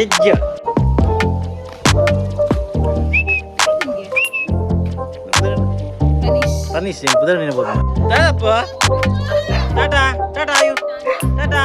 ಅಜ್ಜಜ್ಜ ತನಿಷ್ ಪುದರ್ ನೆನಪು ದಾದಪ್ಪ. ಟಾಟಾ ಟಾಟಾ ಆಯು Tata.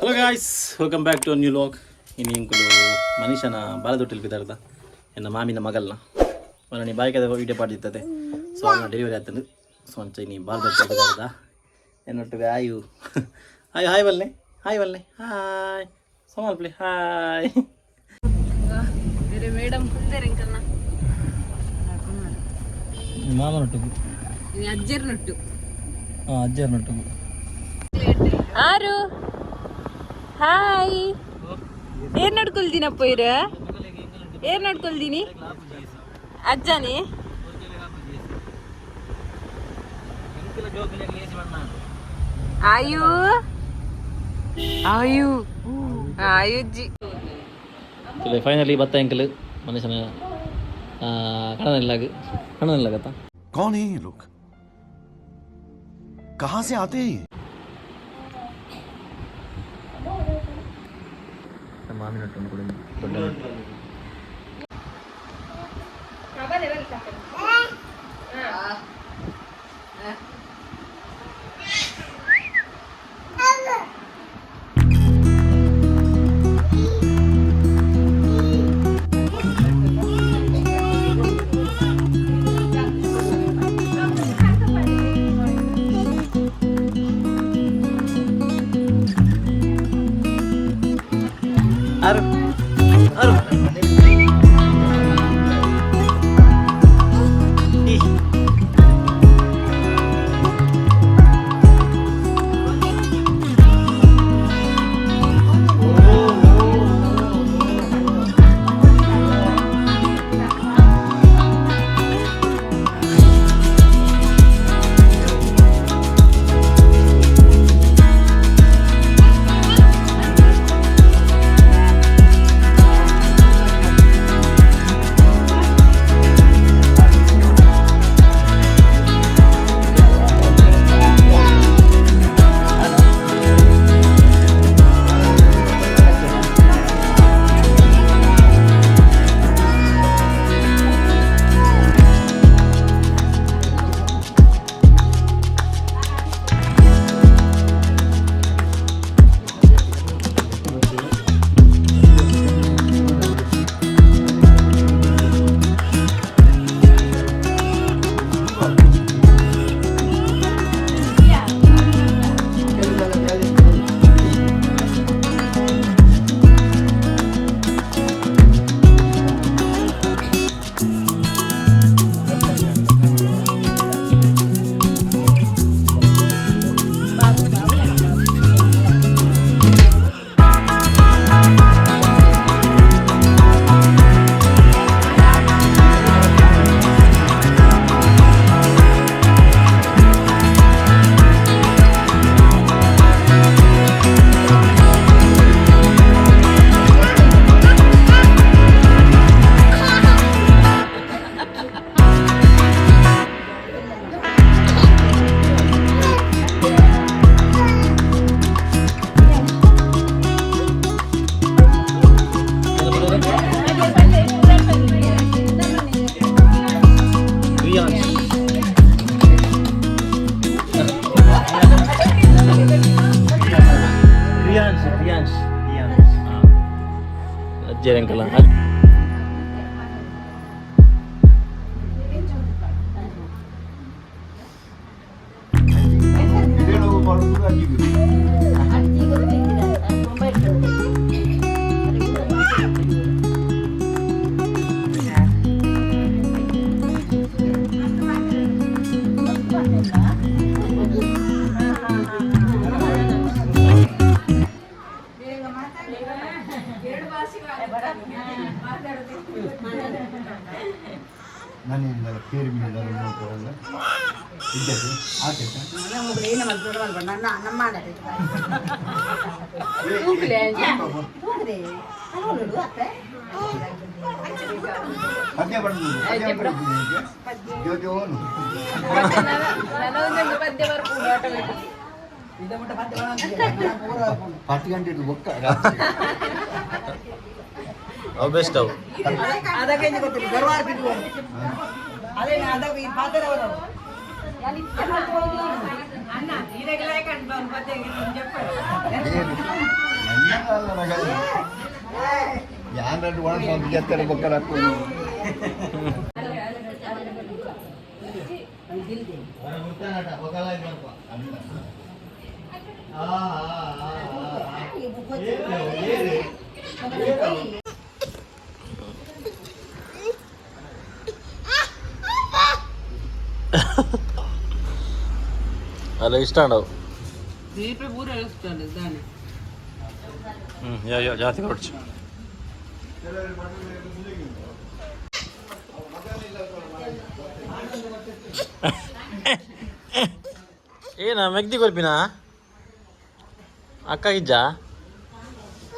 Hello guys, welcome back to new vlog. ಇನ್ನು ಇಂಕುಲು ಮನೀಷನ ಬಾಲದೊಟ್ಟಿಲ್ ಬಿದಾರ್ದ ಎನ್ನ ಮಾಮಿನ ಮಗಲ್ನ ಅವನ ಬಾಯ್ಕದ ವೀಡಿಯೋ ಪಾಡಿರ್ತದೆ. ಸೊ ಅವನ ಡೆಲಿವರಿ ಆಗ್ತದೆ. ಸೊ ಅಂಚ ಇನಿ ಬಾಲದೊಟ್ಟಿಲ್ ಬಿದಾರ್ದ ಎನ್ನೊಟ್ಟಿಗೆ ಆಯು ಆಯು ಹಾಯ್ ಬಲ್ಲೆ, ಹಾಯ್ ಬಲ್ಲೆ, ಹಾಯ್ ಸೋಮಲ್ ಪ್ಲೇ ಹಾಯ್. ಮೇಡಮ್ ಕುಲ್ದೇರೆಂಕಲ್ನ. ಮಾಮನೊಟ್ಟಿಗೆ. ಅಜ್ಜರ್ನೊಟ್ಟು. ಹಾಂ, ಅಜ್ಜರ್ನೊಟ್ಟಿಗೆ. ಆರು ಹಾಯ್. ಏನ್ ನಡ್ಕೊಲ್ದಿನಪ್ಪ ಇರ? ಏನ್ ನಡ್ಕೊಲ್ದಿನಿ ಅಜ್ಜನೇ? ಆಯು ಆಯು ಆಯುಜ್ಜಿ. ಫೈನಲಿ ಬತ್ತ ಎಂಕಲ್ ಮನುಷ್ಯನ ಕಣನಿಲ್ಲಾಗ ಕಣನಿಲ್ಲಾಗತ್ತ. कौन है ये लोग? कहां से आते हैं ये? ಮಾಮಿನೊಟ್ಟು ಕೂಡ ದೊಡ್ಡ. ಆರು ಆರು ಈ. ಕ್ರಿಯಾಂಶ್ ಕ್ರಿಯಾಂಶ್ ಕ್ರಿಯಾಂಶ್ ಕ್ರಿಯಾಂಶ್. ಅಜ್ಜಿ ಅಂಕಲ್. ನನ್ನಿಂದ ಕೇರಿ ಮೀನಿದ. 10 ಗಂಟೆ ಬೊಕ್ಕ. ಅವು ಬೆಸ್ಟ್ ಅವು. ಯಾನ್ ಎರಡು ಒಣ ಸ್ವಲ್ಪ ಎತ್ತರ ಬೊಕ್ಕ ಹಾಕೊಂಡು. ಅಲ್ಲ, ಇಷ್ಟ ಅವು. ದೀಪ ಪೂರ ಇಷ್ಟ ದಾನೆ. ಹ್ಞೂ, ಯಾ ಯಾ ಜಾಸ್ತಿ ಕೊಡ್ಚು. ಏನ ಮೆಗ್ದಿ ಕೊರ್ಪಿನ ಅಕ್ಕ ಗಿಜ್ಜ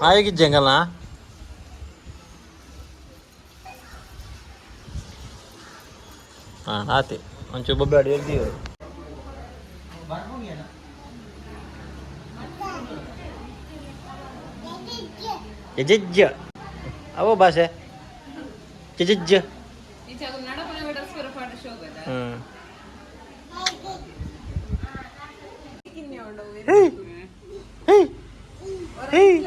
ಆಯ ಗಿಜ್ಜ ಹೆಂಗಲ್ಲ? ಹಾಂ, ಆತೆ ಒಂಚೂರು ಬೊಬ್ಬೆ ಅಡಿ ಎಲ್ದಿ. ಯಜಜ್ಜ ಅವೋ ಭಾಷೆ ಯಜಜ್ಜ. ಹ್ಞೂ. ಹೇಯ್ ಹೇಯ್ ಹೇಯ್.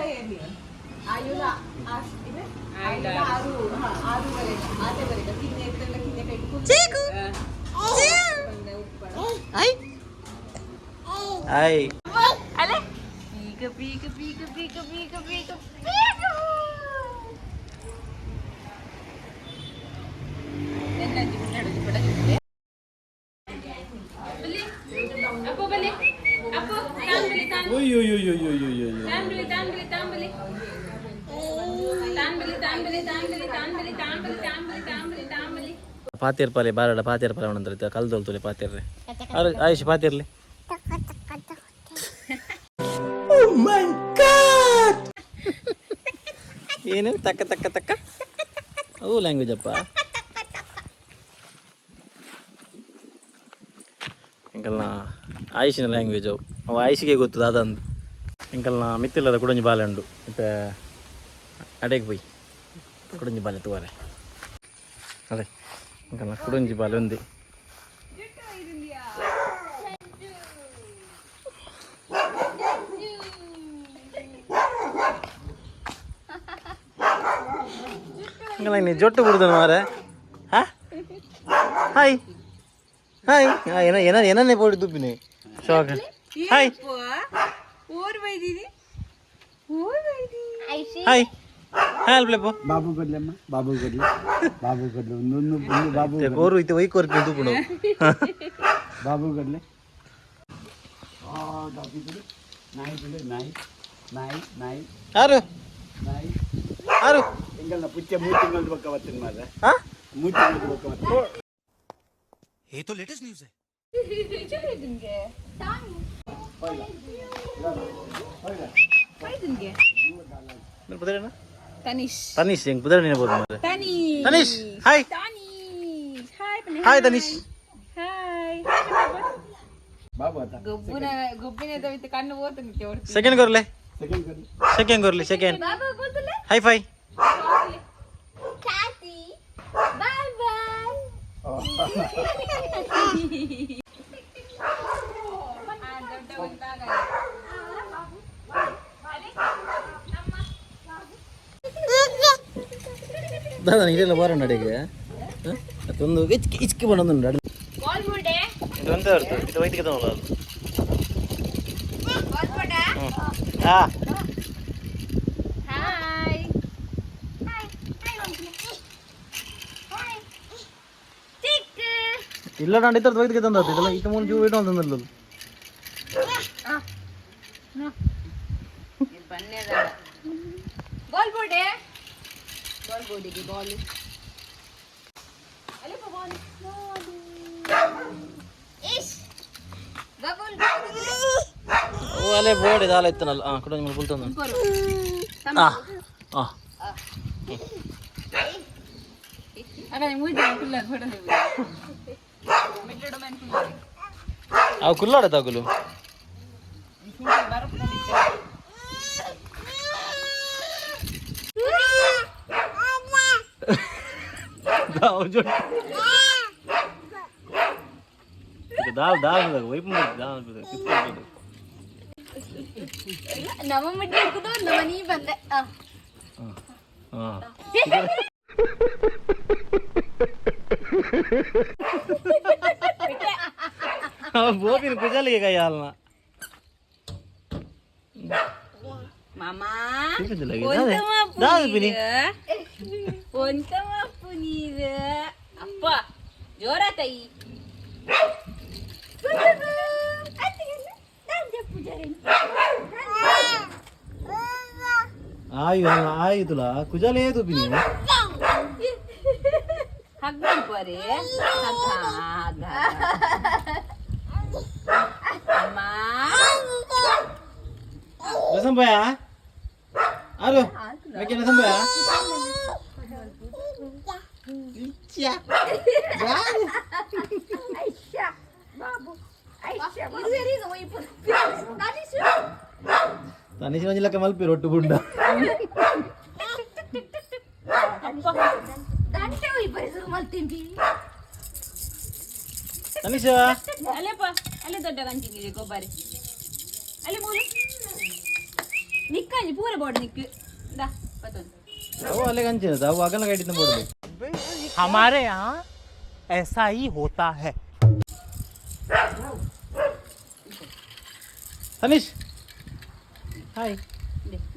ಹಾಯ್. ಅಲೆ, ಪೀಕ ಪೀಕ ಪೀಕ ಪೀಕ ಪೀಕ ಪೀಕ ಪೀಕ. ಅಪ್ಪು ಬಲಿ, ಅಪ್ಪು ತಾಂಬಲಿ ತಾನ್. ತಾಂಬಲಿ ತಾಂಬಲಿ ತಾಂಬಲಿ ತಾಂಬಲಿ ತಾಂಬಲಿ ತಾಂಬಲಿ ತಾಂಬಲಿ ತಾಂಬಲಿ ತಾಂಬಲಿ ತಾಂಬಲಿ ತಾಂಬಲಿ. ಪಾತಿರ್ ಪಾಲೆ ಬಾರಡ ಪಾತಿರ್ ಪಾಲೆ ಅವನಂದ್ರೆ ಕಲ್ದೊಲ್ತುಲೆ ಪಾತಿರ್ರೆ ಅರೆ ಆಯುಷ್ ಪಾತಿರ್ಲಿ. ಏನು ತಕ್ಕ ತಕ್ಕ ತಕ್ಕ ಅವು ಲ್ಯಾಂಗ್ವೇಜ್ ಅಪ್ಪ. ಎಂಕಲ್ನ ಆಯುಷಿನ ಲ್ಯಾಂಗ್ವೇಜ್ ಅವು. ಅವು ಆಯುಷಿಗೆ ಗೊತ್ತದ ಅದಂದು. ಎಂಕಲ್ನ ಮಿತ್ತಿಲ್ಲದ ಕುಡಂಜಿ ಬಾಲೆ ಉಂಡು. ಇತ್ತೆ ಅಡೆಗೆ ಪೋಯಿ ಕುಡಂಜಿ ಬಾಲೆ ತೂವರೆ. ಅದೇ ಎಂಕಲ್ನ ಕುಡಂಜಿ ಬಾಲೆ ಒಂದಿ. ಎಂಕಲ್ನ ನೀ ಜೊಟ್ಟು ಬಿಡ್ದನ ಮಾರೆ. ಹಾ, ಹಾಯ್ ಹಾಯ್. ಏನ ಏನ ಏನನ್ನೇ ಪೋಡಿ ದುಬ್ಬಿನಿ ಶಾಕ್. ಹಾಯ್. ಊರ್ ಬೈದಿದಿ, ಊರ್ ಬೈದಿ. ಹಾಯ್ ಹಾಯ್ ಅಲ್ಪ್ಲೆಪ್ಪು. ಬಾಬು ಕೊಡ್ಲಮ್ಮ, ಬಾಬು ಕೊಡ್ಲಿ, ಬಾಬು ಕೊಡ್ಲಿ ಒಂದು ಒಂದು ಒಂದು ಬಾಬು. ಕೋರು ಇತ್ತೆ ಒಯ್ ಕೋರ್ಪಿ ದುಪ್ಪುನು. ಬಾಬು ಕೊಡ್ಲಿ. ನಾಯಿ ಬಿಡು, ನಾಯಿ ನಾಯಿ ನಾಯಿ. ಯಾರು? ನಾಯಿ. ಯಾರು? ಎಂಗಲ್ನ ಪುಚ್ಚೆ 3 ತಿಂಗಳದ ಬೊಕ್ಕ ಬತ್ತಿನ ಮಾರ್ರೆ. ಹಾ. 3 ತಿಂಗಳದ ಬೊಕ್ಕ ಬತ್ತಿನ. ये तो लेटेस्ट न्यूज है। ಪುದರೇನ? ತನಿಷ್. ತನಿಷ್. ಹೆಂಗ್ ಪುದರ್ ನೆನಪು ಮಾರ್ರೆ. Tanish. Tanish hi. Tanish hi. Hi Tanish. Hi. ಬಾಬು ಆತ. ಗೊಬ್ಬುನ ಗೊಬ್ಬಿನ ವಿತ್ ಕಣ್ಣು ಓತನಿಕ್ಕೆ. ಸೆಕೆಂಡ್ ಕೊರ್ಲೆ. ಸೆಕೆಂಡ್ ಕೊಡ್ಲಿ. ಸೆಕೆಂಡ್ ಕೊರ್ಲಿ, ಸೆಕೆಂಡ್. ಬಾಬಾ ಗೊತ್ತಲ್ಲ. Hi fi. Bye bye. ದಾದಾ ಇದೆಲ್ಲ ಬಾರ ಅಡಿಗೆ ಒಂದು ಇಚ್ಕಿ ಇಚ್ಕಿ ಬಂದೊಂದು. ಬಾಲ್ ಬೋಡೆ. ಇದು ಒಂದೇ ಹೊರ್ತು ಇದು ವೈದ್ಯಕ ತಗೊಳ್ಳೋದು. ಬಾಲ್ ಬೋಡೆ. ಹಾ. ಹಾಯ್. ಇಲ್ಲ, ನಾನು ಇತರ ವೈದ್ಯಕ ತಂದದ್ದು ಇದೆಲ್ಲ ಇತ್ತ ಮೂರು ಜೀವ ಇಟ್ಟು ಅಂತಂದಿಲ್ಲ. Ball ಬೋಡೆ, ball ಬೋಡಿಗೆ ball. ಬಾಲ್. ಅಲೆ ಬೋಡಿ ದಾಲ ಇತ್ತನಲ್ಲ ಆ ಕುಡ ನಿಮ್ಮ ಪುಲ್ತಂದು ಆ ಆ ಅವು ಕುಲ್ಲಾಡ ತಗುಲು ದಾಲ್ ದಾಲ್ ವೈಪ್ ದಾಲ್ ನಮ್ಮ ಮುಟ್ಟಿ ಹಿಡ್ಕೊಂಡು ನಮ್ಮ ನೀ ಬಂದೆ ಆ. ಬೋಪಿನ ಕುಜಾಲಿಗೆ ಕೈ ಹಾಲ್ನ ಮಾಮ ದಾದ ಪಿನಿ ಒಂತಮ್ಮ ನೀರು ಅಪ್ಪ ಜೋರಾತೈ ಆಯು ಆಯ್ತುಲ ಕುಜಾಲೇ ತುಪಿನಿ ಹಗ್ ಮಾಡ್ಕೋರಿ ಹಗ್ ಹಗ್ ಅಮ್ಮ ರಸಂ ಭಯ ಆರು ಮೇಕೆ ರಸಂ ಭಯ ತನಿಷ್ ಒಂಜಿ ಲೆಕ್ಕ ಮಲ್ಪಿ ರೊಟ್ಟು ಬುಂಡ ತನಿಷ ಅಲ್ಲೇಪ್ಪ ಅಲ್ಲೇ ದೊಡ್ಡ ಕಂಚಿಗೆ ಗೊಬ್ಬರಿ ಅಲ್ಲಿ ಮೂಲು ನಿಕ್ಕಂಜಿ ಪೂರ ಬೋರ್ಡ್ ನಿಕ್ಕು ದಾ ಪತ್ತೊಂದು ಅವು ಅಲ್ಲೇ ಕಂಚಿನ ಅವು ಅಗಲ ಕೈಟಿಂದ ಬೋರ್ಡ್ हमारे यहाँ ऐसा ही होता है। Tanish hi.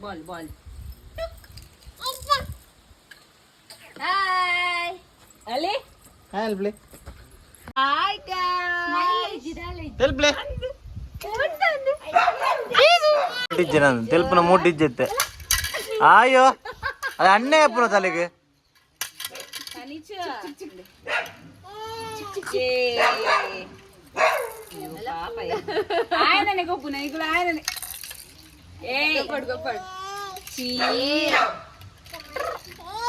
Ball ball. Hi ಅಲ್ಲಿ. ಹಾಯ್ ಅಲ್ಪ್ಲೆ. Hi guys. ತೆಲ್ಪ್ಲೆ ಡಿಜ್ಜೆ ನಾನು ತೆಲ್ಪುನ ಮೂಡ್ ಡಿಜ್ಜೆ ಆಯೋ ಅದು ಅಣ್ಣೆ ಅಪ್ಪನ ತಲೆಗೆ. ತನಿಚ ఆయననే గొప్ప ఇక్కడ ఆయననే ఏ గొప్పడు గొప్పడు చీ.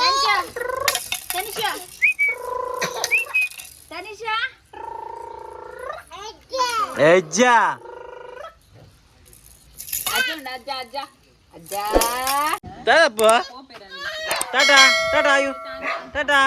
తనిషా తనిషా ಎಜ್ಜಾ. అజ్జ అజ్జ అజ్జ అజ్జ. ದಾದಪ್ಪ ಟಾಟಾ ಟಾಟಾ ಆಯು ಟಾಟಾ.